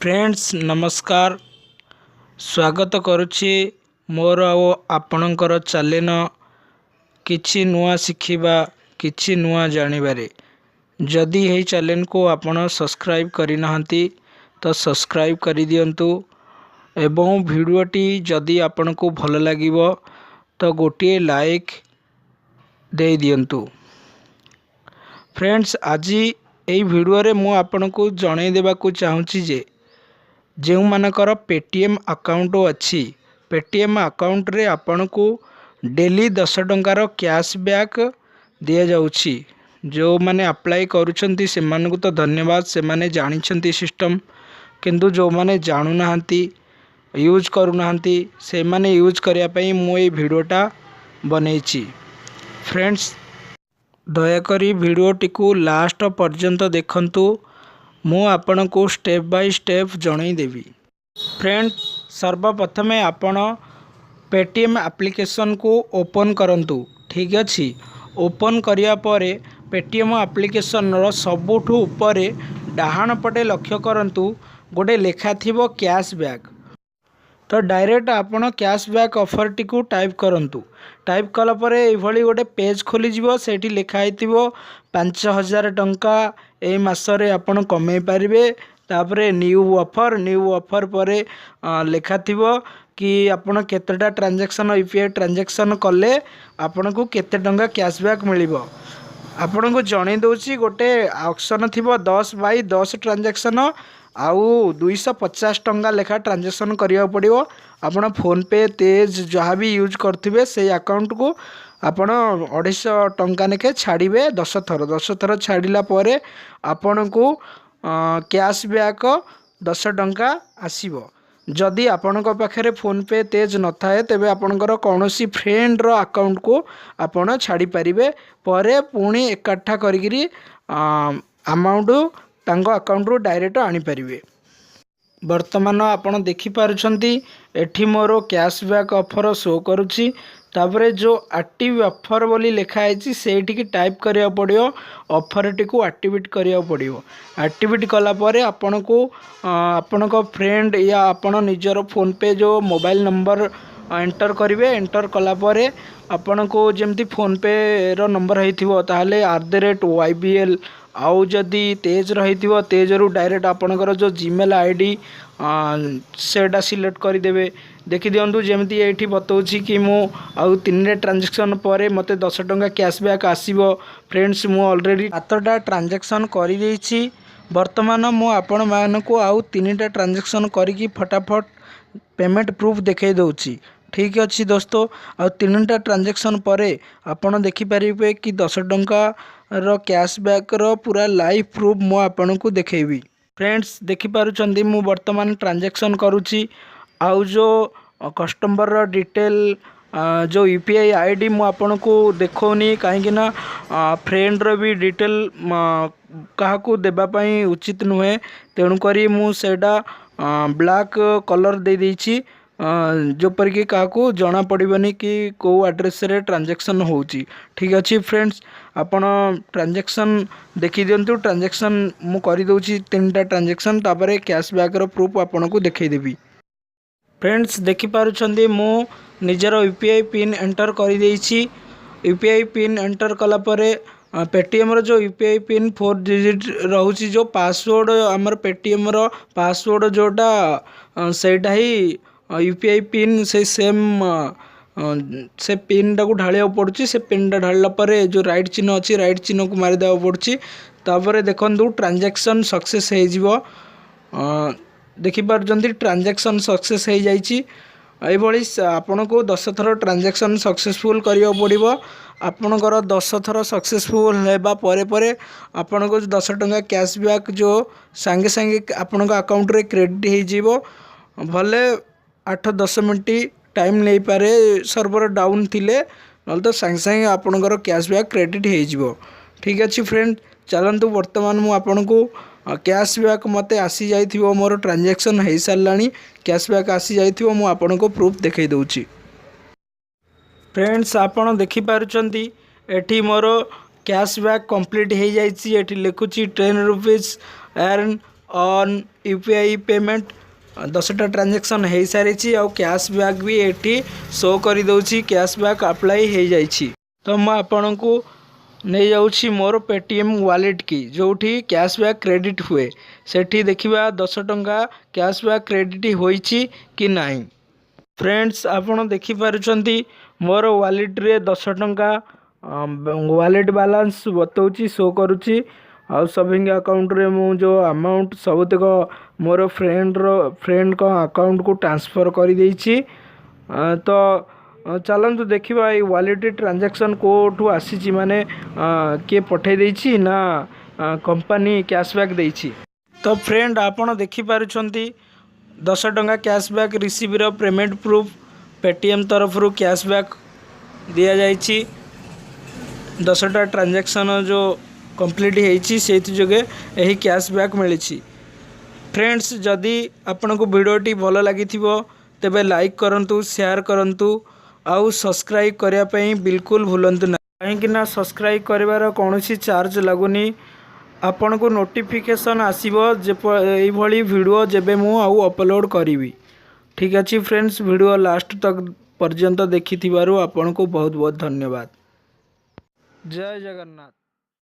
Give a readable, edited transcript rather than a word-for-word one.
Friends, ନମସ୍କାର। ସ୍ୱାଗତ କରୁଛି ମୋର ଆଉ ଆପଣଙ୍କର ଚ୍ୟାନେଲ କିଛି ନୂଆ ଶିଖିବା, କିଛି ନୂଆ ଜାଣିବାରେ। ଯଦି ଏହି ଚ୍ୟାନେଲକୁ ଆପଣ ସବସ୍କ୍ରାଇବ୍ କରିନାହାନ୍ତି, ତ ସବସ୍କ୍ରାଇବ୍ କରିଦିଅନ୍ତୁ ଏବଂ ଭିଡ଼ିଓଟି ଯଦି ଆପଣଙ୍କୁ ଭଲ ଲାଗିବ, ତ ଗୋଟିଏ ଲାଇକ୍ ଦେଇଦିଅନ୍ତୁ। ଫ୍ରେଣ୍ଡସ୍, ଆଜି ଏଇ ଭିଡ଼ିଓରେ ମୁଁ ଆପଣଙ୍କୁ ଜଣାଇ ଦେବାକୁ ଚାହୁଁଛି ଯେ ଯେଉଁମାନଙ୍କର ପେଟିଏମ୍ ଆକାଉଣ୍ଟ ଅଛି, ପେଟିଏମ୍ ଆକାଉଣ୍ଟରେ ଆପଣଙ୍କୁ ଡେଲି 10 ଟଙ୍କାର କ୍ୟାସବ୍ୟାକ୍ ଦିଆଯାଉଛି। ଯେଉଁମାନେ ଆପ୍ଲାଏ କରୁଛନ୍ତି, ସେମାନଙ୍କୁ ତ ଧନ୍ୟବାଦ, ସେମାନେ ଜାଣିଛନ୍ତି ସିଷ୍ଟମ୍। କିନ୍ତୁ ଯେଉଁମାନେ ଜାଣୁନାହାନ୍ତି, ୟୁଜ୍ କରୁନାହାନ୍ତି, ସେମାନେ ୟୁଜ୍ କରିବା ପାଇଁ ମୁଁ ଏଇ ଭିଡ଼ିଓଟା ବନେଇଛି। ଫ୍ରେଣ୍ଡସ୍, ଦୟାକରି ଭିଡ଼ିଓଟିକୁ ଲାଷ୍ଟ ପର୍ଯ୍ୟନ୍ତ ଦେଖନ୍ତୁ। ମୁଁ ଆପଣଙ୍କୁ ଷ୍ଟେପ୍ ବାଇ ଷ୍ଟେପ୍ ଜଣାଇଦେବି। ଫ୍ରେଣ୍ଡ, ସର୍ବପ୍ରଥମେ ଆପଣ ପେଟିଏମ୍ ଆପ୍ଲିକେସନ୍କୁ ଓପନ୍ କରନ୍ତୁ। ଠିକ୍ ଅଛି। ଓପନ୍ କରିବା ପରେ ପେଟିଏମ୍ ଆପ୍ଲିକେସନ୍ର ସବୁଠୁ ଉପରେ ଡାହାଣ ପଟେ ଲକ୍ଷ୍ୟ କରନ୍ତୁ, ଗୋଟେ ଲେଖା ଥିବ କ୍ୟାସବ୍ୟାକ୍। ତ ଡାଇରେକ୍ଟ ଆପଣ କ୍ୟାସବ୍ୟାକ୍ ଅଫର୍ଟିକୁ ଟାଇପ୍ କରନ୍ତୁ। ଟାଇପ୍ କଲା ପରେ ଏଇଭଳି ଗୋଟେ ପେଜ୍ ଖୋଲିଯିବ। ସେଇଠି ଲେଖା ହେଇଥିବ, 5000 ଟଙ୍କା ଏଇ ମାସରେ ଆପଣ କମେଇ ପାରିବେ। ତାପରେ ନ୍ୟୁ ଅଫର୍। ନ୍ୟୁ ଅଫର୍ ପରେ ଲେଖା ଥିବ କି ଆପଣ କେତେଟା ଟ୍ରାଞ୍ଜାକ୍ସନ୍, ୟୁପିଆଇ ଟ୍ରାଞ୍ଜାକ୍ସନ୍ କଲେ ଆପଣଙ୍କୁ କେତେ ଟଙ୍କା କ୍ୟାସବ୍ୟାକ୍ ମିଳିବ। ଆପଣଙ୍କୁ ଜଣେଇ ଦେଉଛି, ଗୋଟେ ଅପସନ୍ ଥିବ 10 ବାଇ 10 ଟ୍ରାଞ୍ଜାକ୍ସନ୍ ଆଉ 250 ଟଙ୍କା ଲେଖା ଟ୍ରାଞ୍ଜାକ୍ସନ୍ କରିବାକୁ ପଡ଼ିବ। ଆପଣ ଫୋନ୍ପେ, ତେଜ୍ ଯାହା ବି ୟୁଜ୍ କରୁଥିବେ, ସେଇ ଆକାଉଣ୍ଟକୁ ଆପଣ 250 ଟଙ୍କା ଲେଖେ ଛାଡ଼ିବେ 10 ଥର। 10 ଥର ଛାଡ଼ିଲା ପରେ ଆପଣଙ୍କୁ କ୍ୟାସବ୍ୟାକ୍ 10 ଟଙ୍କା ଆସିବ। ଯଦି ଆପଣଙ୍କ ପାଖରେ ଫୋନ୍ପେ, ତେଜ୍ ନଥାଏ, ତେବେ ଆପଣଙ୍କର କୌଣସି ଫ୍ରେଣ୍ଡର ଆକାଉଣ୍ଟକୁ ଆପଣ ଛାଡ଼ିପାରିବେ। ପରେ ପୁଣି ଏକାଠା କରିକିରି ଆମାଉଣ୍ଟ ତାଙ୍କ ଆକାଉଣ୍ଟରୁ ଡାଇରେକ୍ଟ ଆଣିପାରିବେ। ବର୍ତ୍ତମାନ ଆପଣ ଦେଖିପାରୁଛନ୍ତି, ଏଠି ମୋର କ୍ୟାସବ୍ୟାକ୍ ଅଫର୍ ଶୋ କରୁଛି। ତାପରେ ଯେଉଁ ଆକ୍ଟିଭ୍ ଅଫର୍ ବୋଲି ଲେଖା ହେଇଛି, ସେଇଠିକି ଟାଇପ୍ କରିବାକୁ ପଡ଼ିବ। ଅଫର୍ଟିକୁ ଆକ୍ଟିଭେଟ୍ କରିବାକୁ ପଡ଼ିବ। ଆକ୍ଟିଭେଟ୍ କଲା ପରେ ଆପଣଙ୍କୁ ଆପଣଙ୍କ ଫ୍ରେଣ୍ଡ ୟା ଆପଣ ନିଜର ଫୋନ୍ପେ ଯେଉଁ ମୋବାଇଲ୍ ନମ୍ବର ଏଣ୍ଟର୍ କରିବେ। ଏଣ୍ଟର୍ କଲା ପରେ ଆପଣଙ୍କୁ ଯେମିତି ଫୋନ୍ପେର ନମ୍ବର ହେଇଥିବ, ତାହେଲେ @YBL, ଆଉ ଯଦି ତେଜ୍ର ହେଇଥିବ, ତେଜ୍ରୁ ଡାଇରେକ୍ଟ ଆପଣଙ୍କର ଯେଉଁ ଜିମେଲ୍ ଆଇଡ଼ି, ସେଇଟା ସିଲେକ୍ଟ କରିଦେବେ। ଦେଖିଦିଅନ୍ତୁ, ଯେମିତି ଏଇଠି ବତାଉଛି କି ମୁଁ ଆଉ ତିନିଟା ଟ୍ରାଞ୍ଜାକ୍ସନ୍ ପରେ ମୋତେ 10 ଟଙ୍କା କ୍ୟାସବ୍ୟାକ୍ ଆସିବ। ଫ୍ରେଣ୍ଡସ୍, ମୁଁ ଅଲରେଡ଼ି ସାତଟା ଟ୍ରାଞ୍ଜାକ୍ସନ୍ କରିଦେଇଛି। ବର୍ତ୍ତମାନ ମୁଁ ଆପଣମାନଙ୍କୁ ଆଉ ତିନିଟା ଟ୍ରାଞ୍ଜାକ୍ସନ୍ କରିକି ଫଟାଫଟ ପେମେଣ୍ଟ ପ୍ରୁଫ୍ ଦେଖାଇ ଦେଉଛି। ଠିକ୍ ଅଛି ଦୋସ୍ତ, ଆଉ ତିନିଟା ଟ୍ରାଞ୍ଜାକ୍ସନ୍ ପରେ ଆପଣ ଦେଖିପାରିବେ କି 10 ଟଙ୍କାର କ୍ୟାସବ୍ୟାକ୍ର ପୁରା ଲାଇଭ୍ ପ୍ରୁଫ୍ ମୁଁ ଆପଣଙ୍କୁ ଦେଖେଇବି। ଫ୍ରେଣ୍ଡସ୍, ଦେଖିପାରୁଛନ୍ତି, ମୁଁ ବର୍ତ୍ତମାନ ଟ୍ରାଞ୍ଜାକ୍ସନ୍ କରୁଛି। ଆଉ ଯେଉଁ କଷ୍ଟମରର ଡିଟେଲ୍, ଯେଉଁ ୟୁପିଆଇ ଆଇଡ଼ି, ମୁଁ ଆପଣଙ୍କୁ ଦେଖାଉନି, କାହିଁକିନା ଫ୍ରେଣ୍ଡର ବି ଡିଟେଲ୍ କାହାକୁ ଦେବା ପାଇଁ ଉଚିତ ନୁହେଁ। ତେଣୁକରି ମୁଁ ସେଇଟା ବ୍ଲାକ୍ କଲର୍ ଦେଇଦେଇଛି, ଯେପରିକି କାହାକୁ ଜଣାପଡ଼ିବନି କି କେଉଁ ଆଡ୍ରେସ୍ରେ ଟ୍ରାଞ୍ଜାକ୍ସନ୍ ହେଉଛି। ଠିକ୍ ଅଛି ଫ୍ରେଣ୍ଡସ୍, ଆପଣ ଟ୍ରାଞ୍ଜାକ୍ସନ୍ ଦେଖିଦିଅନ୍ତୁ। ଟ୍ରାଞ୍ଜାକ୍ସନ୍ ମୁଁ କରିଦେଉଛି ତିନିଟା ଟ୍ରାଞ୍ଜାକ୍ସନ୍, ତାପରେ କ୍ୟାସବ୍ୟାକ୍ର ପ୍ରୁଫ୍ ଆପଣଙ୍କୁ ଦେଖାଇଦେବି। ଫ୍ରେଣ୍ଡସ୍, ଦେଖିପାରୁଛନ୍ତି, ମୁଁ ନିଜର ୟୁପିଆଇ ପିନ୍ ଏଣ୍ଟର୍ କରିଦେଇଛି। ୟୁପିଆଇ ପିନ୍ ଏଣ୍ଟର୍ କଲା ପରେ ପେଟିଏମ୍ର ଯେଉଁ ୟୁପିଆଇ ପିନ୍ ଫୋର୍ ଡିଜିଟ୍ ରହୁଛି, ଯେଉଁ ପାସୱାର୍ଡ଼, ଆମର ପେଟିଏମ୍ର ପାସୱାର୍ଡ଼ ଯେଉଁଟା, ସେଇଟା ହିଁ ୟୁପିଆଇ ପିନ୍। ସେଇ ସେମ୍ ସେ ପିନ୍ଟାକୁ ଢାଳିବାକୁ ପଡ଼ୁଛି। ସେ ପିନ୍ଟା ଢାଳିଲା ପରେ ଯେଉଁ ରାଇଟ୍ ଚିହ୍ନ ଅଛି, ରାଇଟ୍ ଚିହ୍ନକୁ ମାରିଦେବାକୁ ପଡ଼ୁଛି। ତାପରେ ଦେଖନ୍ତୁ, ଟ୍ରାଞ୍ଜାକ୍ସନ୍ ସକ୍ସେସ୍ ହେଇଯିବ। ଦେଖିପାରୁଛନ୍ତି, ଟ୍ରାଞ୍ଜାକ୍ସନ୍ ସକ୍ସେସ୍ ହେଇଯାଇଛି। ଏଇଭଳି ଆପଣଙ୍କୁ 10 ଥର ଟ୍ରାଞ୍ଜାକ୍ସନ୍ ସକ୍ସେସଫୁଲ୍ କରିବାକୁ ପଡ଼ିବ। ଆପଣଙ୍କର 10 ଥର ସକ୍ସେସଫୁଲ୍ ହେବା ପରେ ପରେ ଆପଣଙ୍କୁ 10 ଟଙ୍କା କ୍ୟାସବ୍ୟାକ୍ ଯେଉଁ ସାଙ୍ଗେ ସାଙ୍ଗେ ଆପଣଙ୍କ ଆକାଉଣ୍ଟରେ କ୍ରେଡ଼ିଟ୍ ହେଇଯିବ। ଭଲେ 8-10 ମିନିଟ୍ ଟାଇମ୍ ନେଇପାରେ ସର୍ଭର ଡାଉନ୍ ଥିଲେ, ନହେଲେ ତ ସାଙ୍ଗେ ସାଙ୍ଗେ ଆପଣଙ୍କର କ୍ୟାସବ୍ୟାକ୍ କ୍ରେଡ଼ିଟ୍ ହେଇଯିବ। ଠିକ୍ ଅଛି ଫ୍ରେଣ୍ଡ, ଚାଲନ୍ତୁ। ବର୍ତ୍ତମାନ ମୁଁ ଆପଣଙ୍କୁ କ୍ୟାସବ୍ୟାକ୍ ମୋତେ ଆସିଯାଇଥିବ, ମୋର ଟ୍ରାଞ୍ଜାକ୍ସନ୍ ହେଇସାରିଲାଣି, କ୍ୟାସବ୍ୟାକ୍ ଆସିଯାଇଥିବ, ମୁଁ ଆପଣଙ୍କୁ ପ୍ରୁଫ୍ ଦେଖାଇ ଦେଉଛି। ଫ୍ରେଣ୍ଡସ୍, ଆପଣ ଦେଖିପାରୁଛନ୍ତି, ଏଠି ମୋର କ୍ୟାସବ୍ୟାକ୍ କମ୍ପ୍ଲିଟ୍ ହେଇଯାଇଛି। ଏଠି ଲେଖୁଛି 10 rupees earn. On UPI payment. 10ଟା ଟ୍ରାଞ୍ଜାକ୍ସନ୍ ହେଇସାରିଛି ଆଉ କ୍ୟାସବ୍ୟାକ୍ ବି ଏଠି ଶୋ କରିଦେଉଛି। କ୍ୟାସବ୍ୟାକ୍ ଆପ୍ଲାଏ ହେଇଯାଇଛି। ତ ମୁଁ ଆପଣଙ୍କୁ ନେଇଯାଉଛି ମୋର ପେଟିଏମ୍ ୱାଲେଟ୍ କି, ଯେଉଁଠି କ୍ୟାସବ୍ୟାକ୍ କ୍ରେଡ଼ିଟ୍ ହୁଏ। ସେଠି ଦେଖିବା 10 ଟଙ୍କା କ୍ୟାସବ୍ୟାକ୍ କ୍ରେଡ଼ିଟ୍ ହୋଇଛି କି ନାହିଁ। ଫ୍ରେଣ୍ଡସ୍, ଆପଣ ଦେଖିପାରୁଛନ୍ତି ମୋର ୱାଲେଟ୍ରେ 10 ଟଙ୍କା ୱାଲେଟ୍ ବାଲାନ୍ସ ବତାଉଛି, ଶୋ କରୁଛି। ଆଉ ସେଭିଙ୍ଗ ଆକାଉଣ୍ଟରେ ମୁଁ ଯେଉଁ ଆମାଉଣ୍ଟ ସବୁତକ ମୋର ଫ୍ରେଣ୍ଡଙ୍କ ଆକାଉଣ୍ଟକୁ ଟ୍ରାନ୍ସଫର୍ କରିଦେଇଛି। ତ ଚାଲନ୍ତୁ ଦେଖିବା ଏଇ ୱାଲେଟ୍ ଟ୍ରାଞ୍ଜାକ୍ସନ୍ କେଉଁଠୁ ଆସିଛି, ମାନେ କିଏ ପଠାଇ ଦେଇଛି ନା କମ୍ପାନୀ କ୍ୟାସବ୍ୟାକ୍ ଦେଇଛି। ତ ଫ୍ରେଣ୍ଡ, ଆପଣ ଦେଖିପାରୁଛନ୍ତି 10 ଟଙ୍କା କ୍ୟାସବ୍ୟାକ୍ ରିସିଭ୍ର ପେମେଣ୍ଟ ପ୍ରୁଫ୍। ପେଟିଏମ୍ ତରଫରୁ କ୍ୟାସବ୍ୟାକ୍ ଦିଆଯାଇଛି। 10ଟା ଟ୍ରାଞ୍ଜାକ୍ସନ୍ ଯେଉଁ କମ୍ପ୍ଲିଟ୍ ହେଇଛି, ସେଇଥି ଯୋଗେ ଏହି କ୍ୟାସବ୍ୟାକ୍ ମିଳିଛି। ଫ୍ରେଣ୍ଡସ୍, ଯଦି ଆପଣଙ୍କୁ ଭିଡ଼ିଓଟି ଭଲ ଲାଗିଥିବ, ତେବେ ଲାଇକ୍ କରନ୍ତୁ, ସେୟାର କରନ୍ତୁ ଆଉ ସବସ୍କ୍ରାଇବ୍ କରିବା ପାଇଁ ବିଲକୁଲ ଭୁଲନ୍ତୁ ନାହିଁ, କାହିଁକିନା ସବସ୍କ୍ରାଇବ୍ କରିବାର କୌଣସି ଚାର୍ଜ ଲାଗୁନି। ଆପଣଙ୍କୁ ନୋଟିଫିକେସନ୍ ଆସିବ ଯେ ଏଇଭଳି ଭିଡ଼ିଓ ଯେବେ ମୁଁ ଆଉ ଅପଲୋଡ଼ କରିବି। ଠିକ୍ ଅଛି ଫ୍ରେଣ୍ଡସ୍, ଭିଡ଼ିଓ ଲାଷ୍ଟ ତକ୍ ପର୍ଯ୍ୟନ୍ତ ଦେଖିଥିବାରୁ ଆପଣଙ୍କୁ ବହୁତ ବହୁତ ଧନ୍ୟବାଦ। ଜୟ ଜଗନ୍ନାଥ।